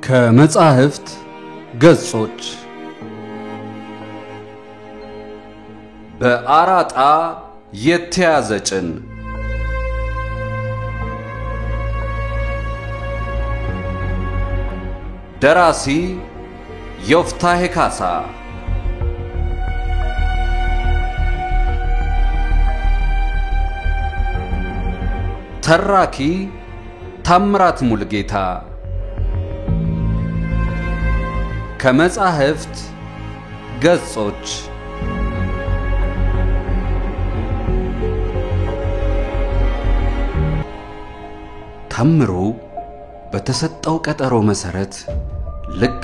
ከመጻሕፍት ገጾች በአራጣ የተያዘ ጭን። ደራሲ ዮፍታሔ ካሳ፣ ተራኪ ታምራት ሙልጌታ። ከመጻሕፍት ገጾች። ታምሩ በተሰጠው ቀጠሮ መሰረት ልክ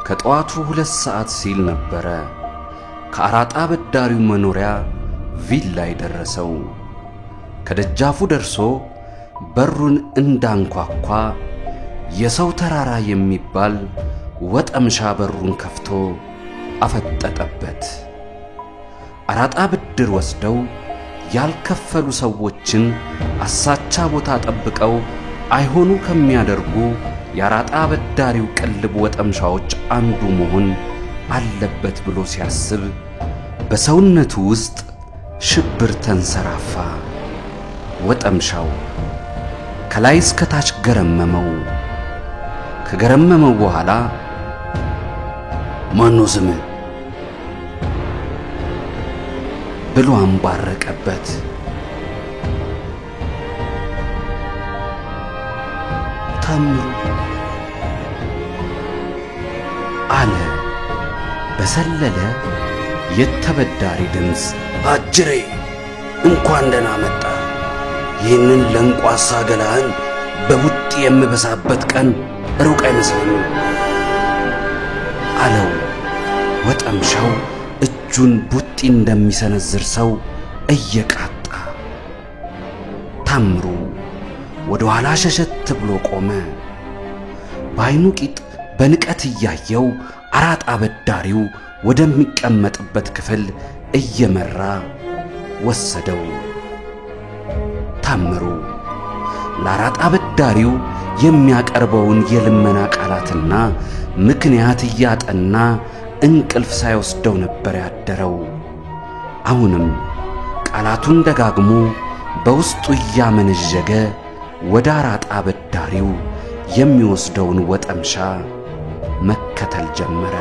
ከጠዋቱ 2 ሰዓት ሲል ነበረ ከአራጣ አበዳሪው መኖሪያ ቪላ የደረሰው። ከደጃፉ ደርሶ በሩን እንዳንኳኳ የሰው ተራራ የሚባል ወጠምሻ በሩን ከፍቶ አፈጠጠበት። አራጣ ብድር ወስደው ያልከፈሉ ሰዎችን አሳቻ ቦታ ጠብቀው አይሆኑ ከሚያደርጉ የአራጣ አበዳሪው ቅልብ ወጠምሻዎች አንዱ መሆን አለበት ብሎ ሲያስብ በሰውነቱ ውስጥ ሽብር ተንሰራፋ። ወጠምሻው ከላይ እስከታች ገረመመው። ከገረመመው በኋላ ማነው ስምህ ብሎ አንባረቀበት። ታምሩ አለ በሰለለ የተበዳሪ ድምፅ። አጅሬ እንኳን ደህና መጣ። ይህንን ለንቋሳ ገላህን በቡጢ የምበሳበት ቀን ሩቅ አይመስለኝም አለው። ወጠምሻው እጁን ቡጢ እንደሚሰነዝር ሰው እየቃጣ። ታምሩ ወደ ኋላ ሸሸት ብሎ ቆመ። በዓይኑ ቂጥ በንቀት እያየው አራጣ አበዳሪው ወደሚቀመጥበት ክፍል እየመራ ወሰደው። ታምሩ ለአራጣ አበዳሪው የሚያቀርበውን የልመና ቃላትና ምክንያት እያጠና እንቅልፍ ሳይወስደው ነበር ያደረው። አሁንም ቃላቱን ደጋግሞ በውስጡ እያመነዠገ ወደ አራጣ አበዳሪው የሚወስደውን ወጠምሻ መከተል ጀመረ።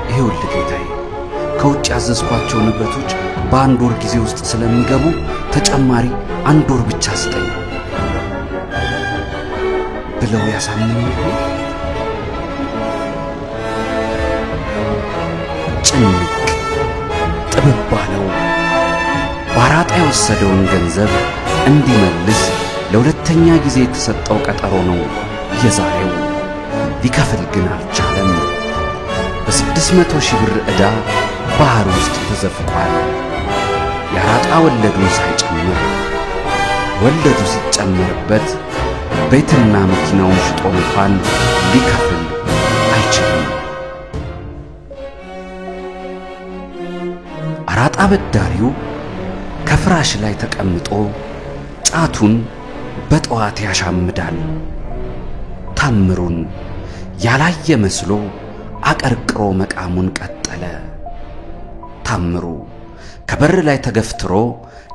ይኸውልህ ጌታዬ፣ ከውጭ ያዘዝኳቸው ንብረቶች በአንድ ወር ጊዜ ውስጥ ስለሚገቡ ተጨማሪ 1 ወር ብቻ ስጠኝ ብለው ያሳምኑ። ጭንቅ ጥብብ አለው። በአራጣ የወሰደውን ገንዘብ እንዲመልስ ለሁለተኛ ጊዜ የተሰጠው ቀጠሮ ነው የዛሬው። ሊከፍል ግን አልቻለም። በ600 ሺህ ብር ዕዳ ባህር ውስጥ ተዘፍቋል። የአራጣ ወለዱን ሳይጨምር፣ ወለዱ ሲጨመርበት ቤትና መኪናውን ሽጦ እንኳን ሊከፍል አይችልም። አራጣ አበዳሪው ከፍራሽ ላይ ተቀምጦ ጫቱን በጠዋት ያሻምዳል። ታምሩን ያላየ መስሎ አቀርቅሮ መቃሙን ቀጠለ። ታምሩ ከበር ላይ ተገፍትሮ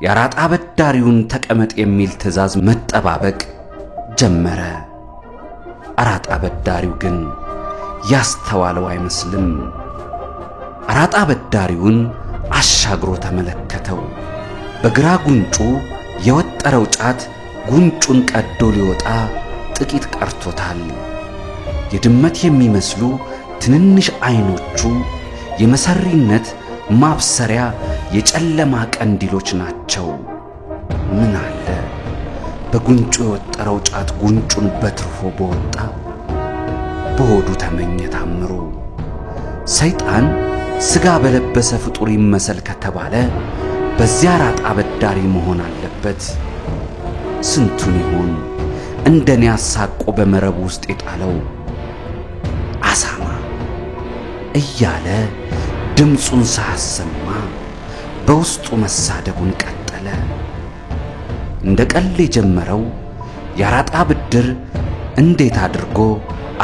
የአራጣ አበዳሪውን ተቀመጥ የሚል ትዕዛዝ መጠባበቅ ጀመረ። አራጣ አበዳሪው ግን ያስተዋለው አይመስልም። አራጣ አበዳሪውን አሻግሮ ተመለከተው። በግራ ጉንጩ የወጠረው ጫት ጉንጩን ቀዶ ሊወጣ ጥቂት ቀርቶታል። የድመት የሚመስሉ ትንንሽ አይኖቹ የመሰሪነት ማብሰሪያ የጨለማ ቀንዲሎች ናቸው። ምን አለ በጉንጩ የወጠረው ጫት ጉንጩን በትርፎ በወጣ፣ በሆዱ ተመኘ ታምሩ። ሰይጣን ስጋ በለበሰ ፍጡር ይመሰል ከተባለ በዚያ አራጣ አበዳሪ መሆን አለበት። ስንቱን ይሆን እንደኔ አሳቆ በመረቡ ውስጥ የጣለው አሳማ እያለ ድምፁን ሳያሰማ በውስጡ መሳደቡን ቀጠለ። እንደ ቀልድ የጀመረው የአራጣ ብድር እንዴት አድርጎ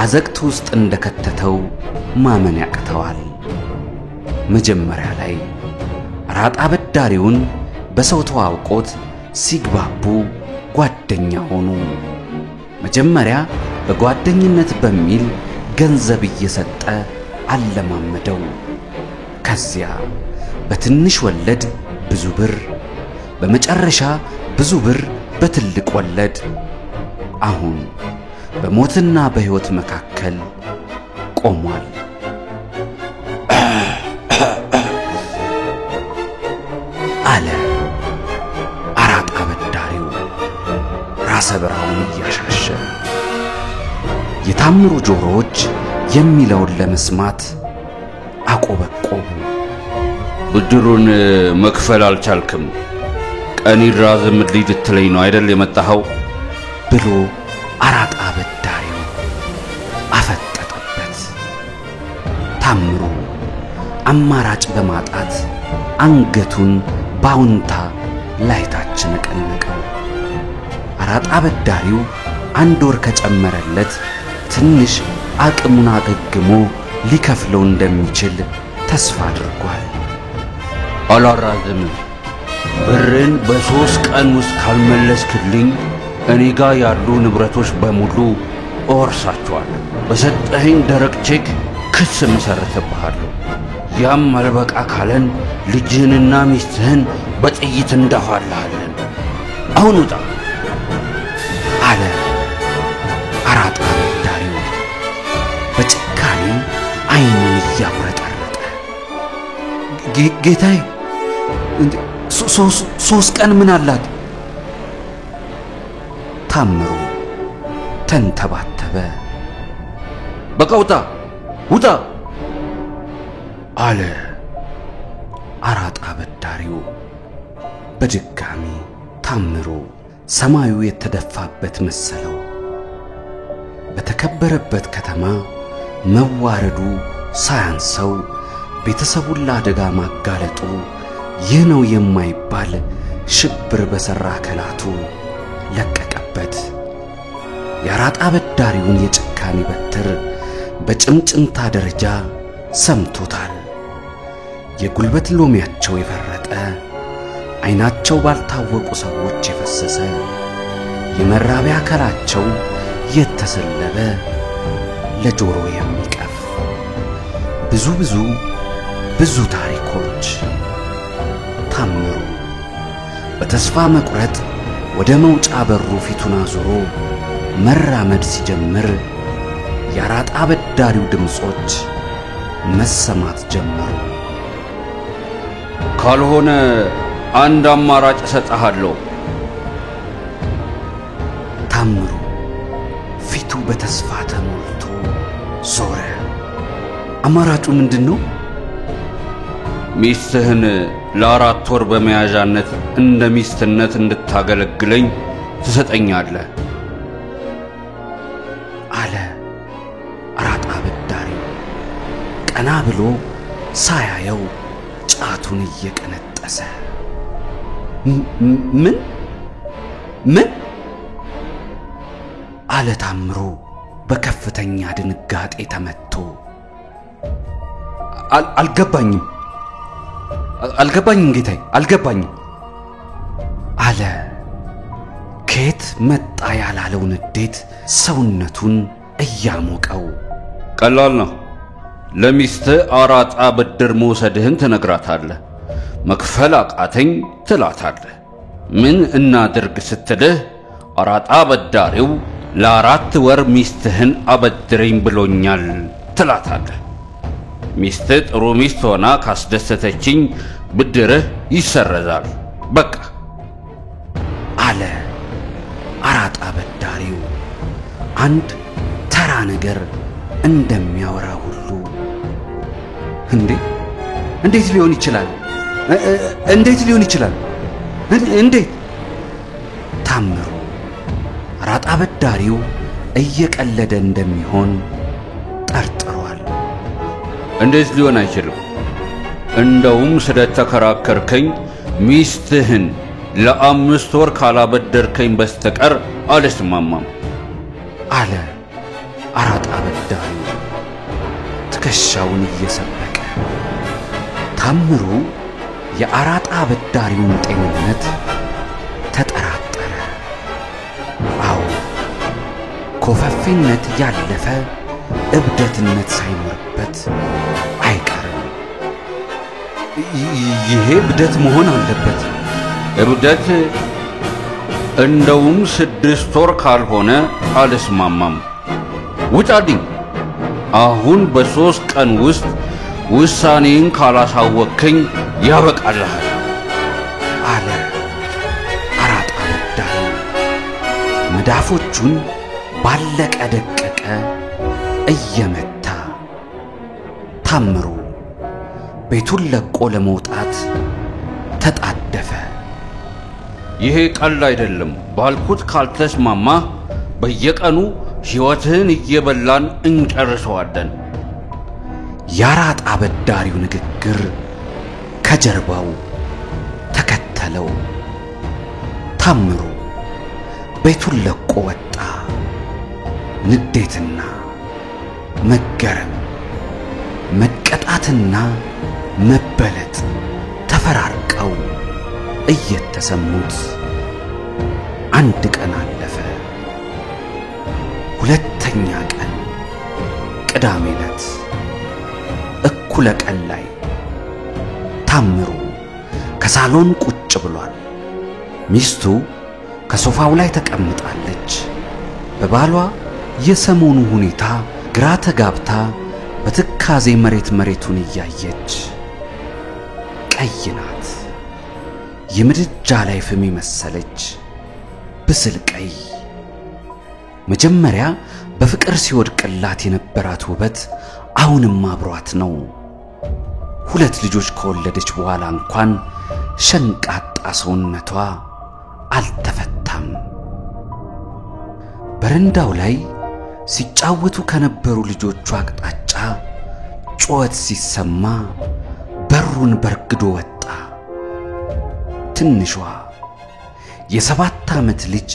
አዘቅት ውስጥ እንደከተተው ማመን ያቅተዋል። መጀመሪያ ላይ አራጣ አበዳሪውን በሰው ተዋውቆት ሲግባቡ ጓደኛ ሆኑ። መጀመሪያ በጓደኝነት በሚል ገንዘብ እየሰጠ አለማመደው። ከዚያ በትንሽ ወለድ ብዙ ብር፣ በመጨረሻ ብዙ ብር በትልቅ ወለድ። አሁን በሞትና በሕይወት መካከል ቆሟል። አለ አራጣ አበዳሪው ራሰ በራውን እያሻሸ። የታምሩ ጆሮዎች የሚለውን ለመስማት አቆበቆቡ። ብድሩን መክፈል አልቻልክም፣ ቀን ይራዘምልኝ ልትለኝ ነው አይደል የመጣኸው? ብሎ አራጣ አበዳሪው አፈጠጠበት። ታምሩ አማራጭ በማጣት አንገቱን ባውንታ ላይታች ነቀነቀው። አራጣ አበዳሪው አንድ ወር ከጨመረለት ትንሽ አቅሙን አገግሞ ሊከፍለው እንደሚችል ተስፋ አድርጓል። አላራዝምም። ብርን በ3 ቀን ውስጥ ካልመለስክልኝ እኔ ጋር ያሉ ንብረቶች በሙሉ እወርሳቸዋለሁ። በሰጠኸኝ ደረቅ ቼክ ክስ መሰርትብሃለሁ። ያም አልበቃ ካለን ልጅህንና ሚስትህን በጥይት እንደፋልሃለን። አሁን ውጣ አለ አራጣ አበዳሪው በጭካኔ ዓይኑን እያጉረጠረጠ። ጌታዬ፣ 3 ቀን ምን አላት? ታምሩ ተንተባተበ። በቃ ውጣ ውጣ አለ አራጣ አበዳሪው በድጋሚ። ታምሩ ሰማዩ የተደፋበት መሰለው። በተከበረበት ከተማ መዋረዱ ሳያንሰው ቤተሰቡን ለአደጋ ማጋለጡ ይህ ነው የማይባል ሽብር በሠራ አካላቱ ለቀቀበት። የአራጣ አበዳሪውን የጭካኔ በትር በጭምጭምታ ደረጃ ሰምቶታል። የጉልበት ሎሚያቸው የፈረጠ፣ ዓይናቸው ባልታወቁ ሰዎች የፈሰሰ፣ የመራቢያ አካላቸው የተሰለበ፣ ለጆሮ የሚቀፍ ብዙ ብዙ ብዙ ታሪኮች። ታምሩ በተስፋ መቁረጥ ወደ መውጫ በሩ ፊቱን አዙሮ መራመድ ሲጀምር የአራጣ አበዳሪው ድምጾች መሰማት ጀመሩ። ካልሆነ አንድ አማራጭ እሰጥሃለሁ። ታምሩ ፊቱ በተስፋ ተሞልቶ ዞረ። አማራጩ ምንድን ነው? ሚስትህን ለ4 ወር በመያዣነት እንደ ሚስትነት እንድታገለግለኝ ትሰጠኛለህ አለ አራጣ አበዳሪው ቀና ብሎ ሳያየው ጫቱን እየቀነጠሰ። ምን ምን አለ ታምሩ በከፍተኛ ድንጋጤ ተመቶ። አልገባኝም አልገባኝም ጌታዬ፣ አልገባኝም አለ። ከየት መጣ ያላለው ንዴት ሰውነቱን እያሞቀው። ቀላል ነው። ለሚስትህ አራጣ ብድር መውሰድህን ትነግራታለህ። መክፈል አቃተኝ ትላታለህ። ምን እናድርግ ስትልህ አራጣ አበዳሪው ለ4 ወር ሚስትህን አበድረኝ ብሎኛል ትላታለህ። ሚስትህ ጥሩ ሚስት ሆና ካስደሰተችኝ ብድርህ ይሰረዛል። በቃ አለ አራጣ አበዳሪው አንድ ተራ ነገር እንደሚያወራ ሁሉ። እንዴ እንዴት ሊሆን ይችላል? እንዴት ሊሆን ይችላል? እንዴት? ታምሩ አራጣ አበዳሪው እየቀለደ እንደሚሆን ጠርጥሯል። እንዴት ሊሆን አይችልም? እንደውም ስለተከራከርከኝ ሚስትህን ለ5 ወር ካላበደርከኝ በስተቀር አልስማማም። አለ አራጣ አበዳሪው ትከሻውን እየሰበቀ። ታምሩ የአራጣ አበዳሪውን ጤንነት ተጠራጠረ። አዎ፣ ኮፈፌነት ያለፈ እብደትነት ሳይኖርበት አይቀርም። ይሄ እብደት መሆን አለበት። እብደት እንደውም 6 ወር ካልሆነ አልስማማም። ውጣልኝ! አሁን በ3 ቀን ውስጥ ውሳኔን ካላሳወቅከኝ ያበቃልሃል አለ አራጣ አበዳሪው መዳፎቹን ባለቀ ደቀቀ እየመታ። ታምሩ ቤቱን ለቆ ለመውጣት ተጣደፈ። ይሄ ቀልድ አይደለም። ባልኩት ካልተስማማ በየቀኑ ሕይወትህን እየበላን እንጨርሰዋለን። የአራጣ አበዳሪው ንግግር ከጀርባው ተከተለው። ታምሩ ቤቱን ለቆ ወጣ። ንዴትና መገረም፣ መቀጣትና መበለጥ ተፈራርቀው እየተሰሙት አንድ ቀን አለፈ። ሁለተኛ ቀን ቅዳሜ ዕለት እኩለ ቀን ላይ ታምሩ ከሳሎን ቁጭ ብሏል። ሚስቱ ከሶፋው ላይ ተቀምጣለች። በባሏ የሰሞኑ ሁኔታ ግራ ተጋብታ በትካዜ መሬት መሬቱን እያየች። ቀይ ናት፣ የምድጃ ላይ ፍም የመሰለች ብስል ቀይ። መጀመሪያ በፍቅር ሲወድቅላት የነበራት ውበት አሁንም አብሯት ነው። 2 ልጆች ከወለደች በኋላ እንኳን ሸንቃጣ ሰውነቷ አልተፈታም። በረንዳው ላይ ሲጫወቱ ከነበሩ ልጆቹ አቅጣጫ ጩኸት ሲሰማ በሩን በርግዶ ወጣ። ትንሿ የ7 ዓመት ልጅ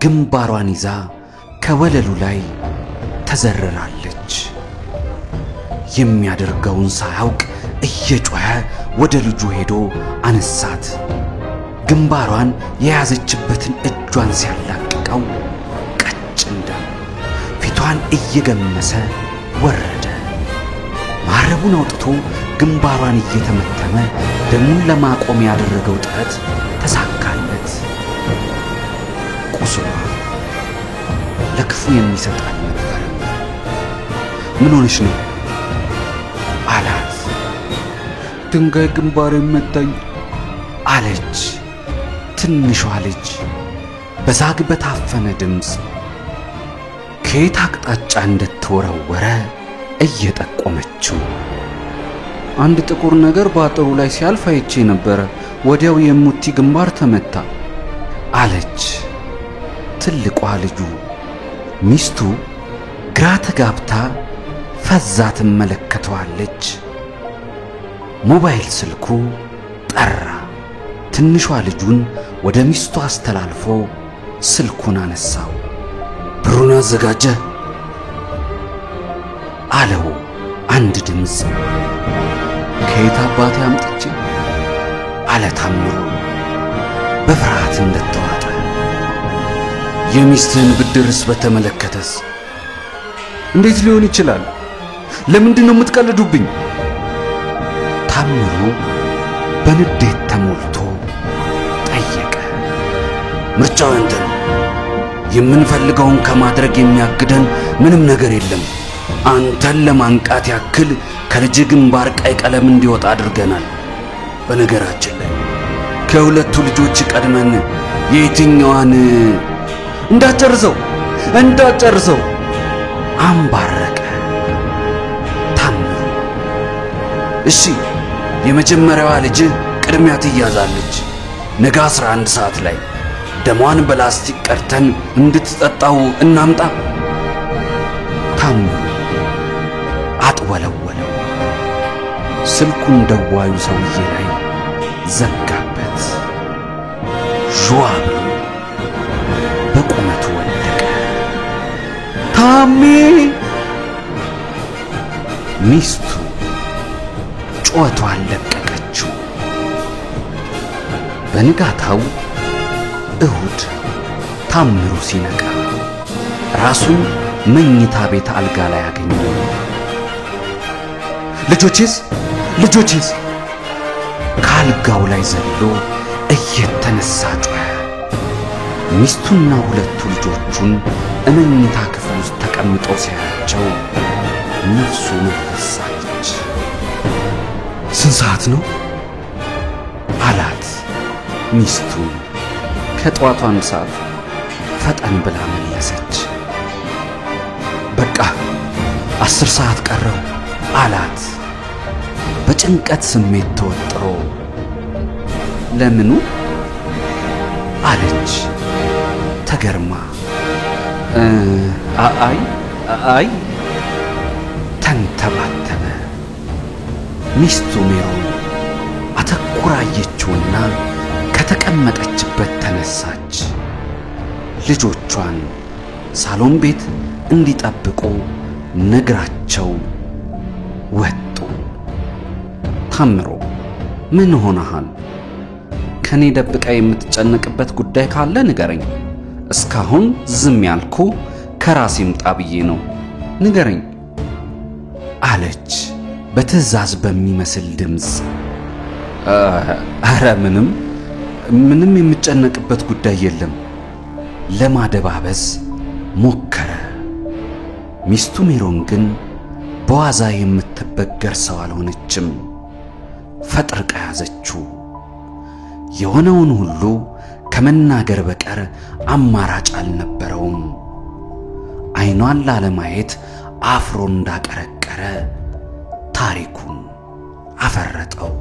ግንባሯን ይዛ ከወለሉ ላይ ተዘርራለች። የሚያደርገውን ሳያውቅ እየጮኸ ወደ ልጁ ሄዶ አነሳት። ግንባሯን የያዘችበትን እጇን ሲያላቅቀው ቀጭን ደም ፊቷን እየገመሰ ወረደ። መሐረቡን አውጥቶ ግንባሯን እየተመተመ ደሙን ለማቆም ያደረገው ጥረት ተሳካለት። ቁስሏ ለክፉ የሚሰጥ አልነበረም። ምን ሆነሽ ነው አላት። ድንጋይ ግንባሬን መታኝ አለች ትንሿ ልጅ በዛግ በታፈነ ድምፅ። ከየት አቅጣጫ እንደተወረወረ እየጠቆመችው። አንድ ጥቁር ነገር በአጥሩ ላይ ሲያልፍ አይቼ ነበረ። ወዲያው የሙቲ ግንባር ተመታ አለች ትልቋ ልጁ። ሚስቱ ግራ ተጋብታ ፈዛ ትመለከተዋለች። ሞባይል ስልኩ ጠራ። ትንሿ ልጁን ወደ ሚስቱ አስተላልፎ ስልኩን አነሳው። ብሩን አዘጋጀ አለው አንድ ድምፅ። ከየት አባቴ አምጥቼ አለ ታምሩ በፍርሃት እንደተዋጠ። የሚስትህን ብድርስ በተመለከተስ እንዴት ሊሆን ይችላል? ለምንድን ነው የምትቀልዱብኝ? ታምሩ በንዴት ተሞልቶ ጠየቀ። ምርጫው ያንተ ነው። የምንፈልገውን ከማድረግ የሚያግደን ምንም ነገር የለም። አንተን ለማንቃት ያክል ከልጅ ግንባር ቀይ ቀለም እንዲወጣ አድርገናል። በነገራችን ላይ ከሁለቱ ልጆች ቀድመን የትኛዋን እንዳጨርሰው አንባረቀ ታምሩ። እሺ፣ የመጀመሪያዋ ልጅ ቅድሚያ ትያዛለች። ነገ 11 ሰዓት ላይ ደሟን በላስቲክ ቀርተን እንድትጠጣው እናምጣ። ታምሩ አጥወለወለው። ስልኩን ደዋዩ ሰውዬ ላይ ዘጋበት። ዥዋ ብሎ በቁመቱ ወደቀ። ታሜ! ሚስቱ ጩኸቷን ለቀቀችው። በንጋታው እሁድ ታምሩ ሲነቃ ራሱን መኝታ ቤት አልጋ ላይ አገኘው። ልጆቼስ ልጆቼስ! ከአልጋው ላይ ዘሎ እየተነሳ ጮኸ። ሚስቱና ሁለቱ ልጆቹን እመኝታ ክፍል ውስጥ ተቀምጠው ሲያያቸው ነፍሱ መለስ አለች። ስንት ሰዓት ነው አላት ሚስቱን። ከጠዋቱ 1 ሰዓት ፈጠን ብላ መለሰች። በቃ 10 ሰዓት ቀረው አላት በጭንቀት ስሜት ተወጥሮ። ለምኑ አለች ተገርማ። አይ አይ ተንተባተበ። ሚስቱ ሜሮን አተኩራ አየችውና ከተቀመጠችበት ተነሳች። ልጆቿን ሳሎን ቤት እንዲጠብቁ ነግራቸው ወጡ። ታምሮ ምን ሆነሃል? ከኔ ደብቃ የምትጨነቅበት ጉዳይ ካለ ንገረኝ። እስካሁን ዝም ያልኩ ከራሴ ምጣ ብዬ ነው። ንገረኝ አለች በትዕዛዝ በሚመስል ድምፅ። አረ ምንም ምንም የምጨነቅበት ጉዳይ የለም። ለማደባበስ ሞከረ። ሚስቱ ሜሮን ግን በዋዛ የምትበገር ሰው አልሆነችም። ፈጥርቃ ያዘችው። የሆነውን ሁሉ ከመናገር በቀር አማራጭ አልነበረውም። አይኗን ላለማየት አፍሮ እንዳቀረቀረ ታሪኩን አፈረጠው።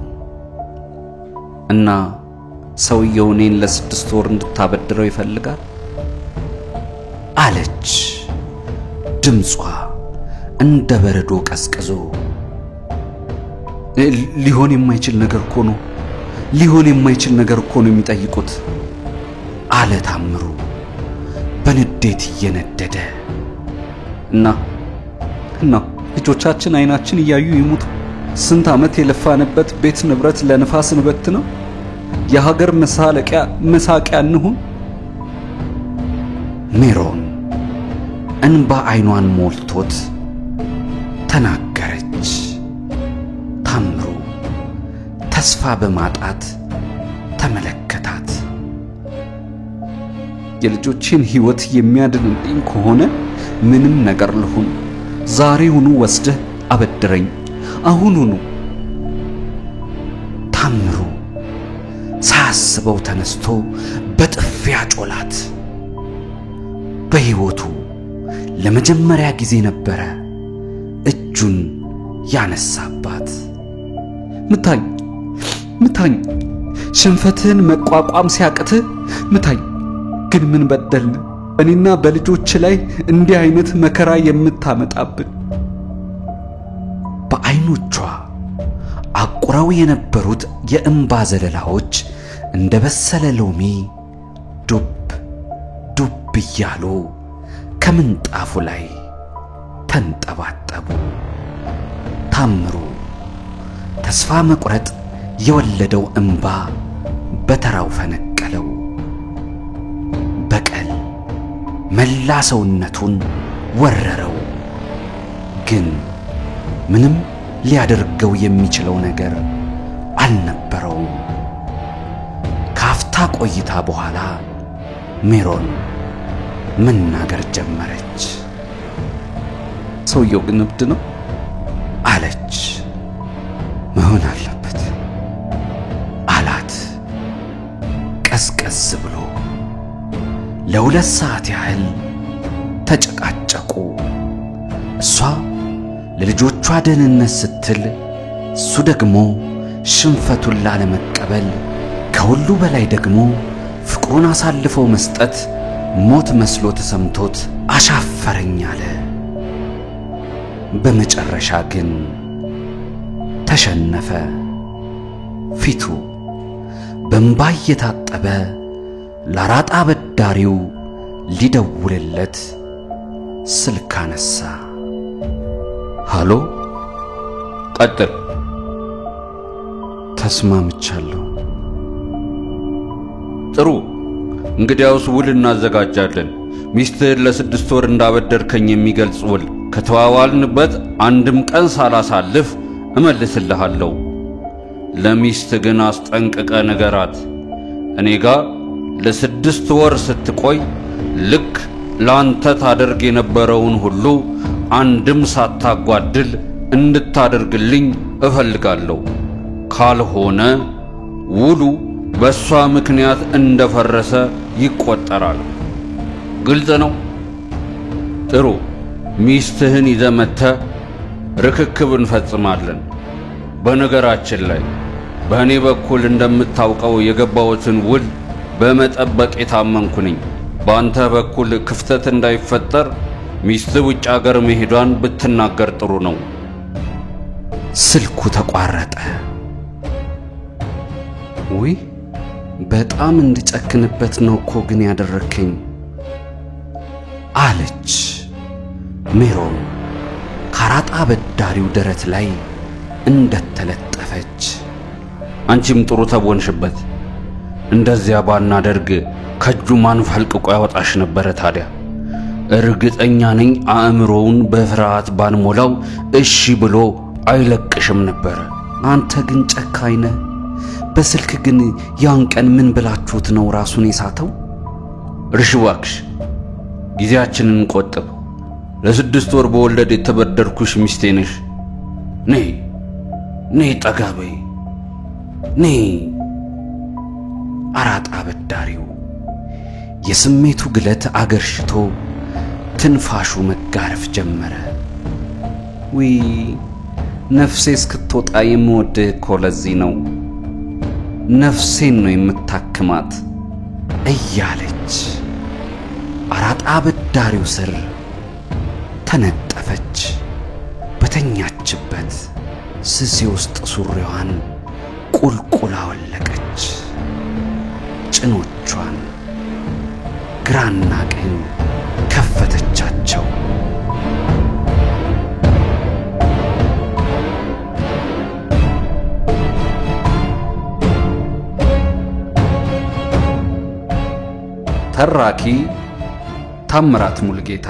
እና ሰውየው እኔን ለ6 ወር እንድታበድረው ይፈልጋል አለች። ድምጿ እንደ በረዶ ቀዝቅዞ። ሊሆን የማይችል ነገር እኮ ነው፣ ሊሆን የማይችል ነገር እኮ ነው የሚጠይቁት አለ ታምሩ በንዴት እየነደደ። እና እና ልጆቻችን አይናችን እያዩ ይሙቱ። ስንት ዓመት የለፋንበት ቤት ንብረት ለንፋስ ንበት ነው። የሀገር መሳለቂያ መሳቂያ እንሁን። ሜሮን እንባ አይኗን ሞልቶት ተናገረች። ታምሩ ተስፋ በማጣት ተመለከታት። የልጆቼን ሕይወት የሚያድንልኝ ከሆነ ምንም ነገር ልሁን፣ ዛሬውኑ ወስደህ አበድረኝ፣ አሁኑኑ። ታምሩ ሳያስበው ተነስቶ በጥፊ አጮላት። በሕይወቱ ለመጀመሪያ ጊዜ ነበረ እጁን ያነሳባት። ምታኝ ምታኝ፣ ሽንፈትህን መቋቋም ሲያቅትህ ምታኝ። ግን ምን በደልን? እኔና በልጆች ላይ እንዲህ አይነት መከራ የምታመጣብን? በአይኖቿ አቁረው የነበሩት የእንባ ዘለላዎች እንደ በሰለ ሎሚ ዱብ ዱብ እያሉ ከምንጣፉ ላይ ተንጠባጠቡ። ታምሩ ተስፋ መቁረጥ የወለደው እንባ በተራው ፈነቀለው። በቀል መላ ሰውነቱን ወረረው። ግን ምንም ሊያደርገው የሚችለው ነገር አልነበረውም። ካፍታ ቆይታ በኋላ ሜሮን መናገር ጀመረች። ሰውየው ግን እብድ ነው አለች። መሆን አለበት አላት ቀዝቀዝ ብሎ። ለ2 ሰዓት ያህል ተጨቃጨቁ። እሷ ለልጆቿ ደህንነት ስትል፣ እሱ ደግሞ ሽንፈቱን ላለመቀበል፣ ከሁሉ በላይ ደግሞ ፍቅሩን አሳልፎ መስጠት ሞት መስሎ ተሰምቶት አሻፈረኝ አለ። በመጨረሻ ግን ተሸነፈ። ፊቱ በእንባ እየታጠበ ለአራጣ አበዳሪው ሊደውልለት ስልክ አነሳ። ሃሎ፣ ቀጥል። ተስማምቻለሁ። ጥሩ፣ እንግዲያውስ ውል እናዘጋጃለን። ሚስትህን ለ6 ወር እንዳበደርከኝ የሚገልጽ ውል ከተዋዋልንበት አንድም ቀን ሳላሳልፍ እመልስልሃለሁ። ለሚስት ግን አስጠንቅቀ ንገራት። እኔ ጋር ለ6 ወር ስትቆይ ልክ ላንተ ታደርግ የነበረውን ሁሉ አንድም ሳታጓድል እንድታደርግልኝ እፈልጋለሁ። ካልሆነ ውሉ በሷ ምክንያት እንደፈረሰ ይቆጠራል። ግልጽ ነው? ጥሩ። ሚስትህን ይዘህ መጥተህ ርክክብ እንፈጽማለን። በነገራችን ላይ በእኔ በኩል እንደምታውቀው የገባሁትን ውል በመጠበቅ የታመንኩ ነኝ። በአንተ በኩል ክፍተት እንዳይፈጠር ሚስትህ ውጭ አገር መሄዷን ብትናገር ጥሩ ነው። ስልኩ ተቋረጠ። ውይ በጣም እንድጨክንበት ነው እኮ ግን ያደረከኝ አለች ሜሮን ካራጣ አበዳሪው ደረት ላይ እንደተለጠፈች። አንቺም ጥሩ ተቦንሽበት። እንደዚያ ባናደርግ ከእጁ ማን ፈልቅቆ ያወጣሽ ነበረ ታዲያ? እርግጠኛ ነኝ አእምሮውን በፍርሃት ባንሞላው እሺ ብሎ አይለቅሽም ነበረ። አንተ ግን ጨካኝ ነህ። በስልክ ግን ያን ቀን ምን ብላችሁት ነው ራሱን የሳተው? እርሽ እባክሽ፣ ጊዜያችንን ቆጥብ። ለ6 ወር በወለድ የተበደርኩሽ ሚስቴ ነሽ። ነይ ነይ፣ ጠጋ በይ ነይ። አራጣ አበዳሪው የስሜቱ ግለት አገርሽቶ ትንፋሹ መጋረፍ ጀመረ። ውይ ነፍሴ እስክትወጣ የምወድህ እኮ ለዚህ ነው፣ ነፍሴን ነው የምታክማት እያለች አራጣ አበዳሪው ስር ተነጠፈች። በተኛችበት ስስ የውስጥ ሱሪዋን ቁልቁል አወለቀች። ጭኖቿን ግራና ቀኝ ከፈተቻቸው። ተራኪ ታምራት ሙልጌታ።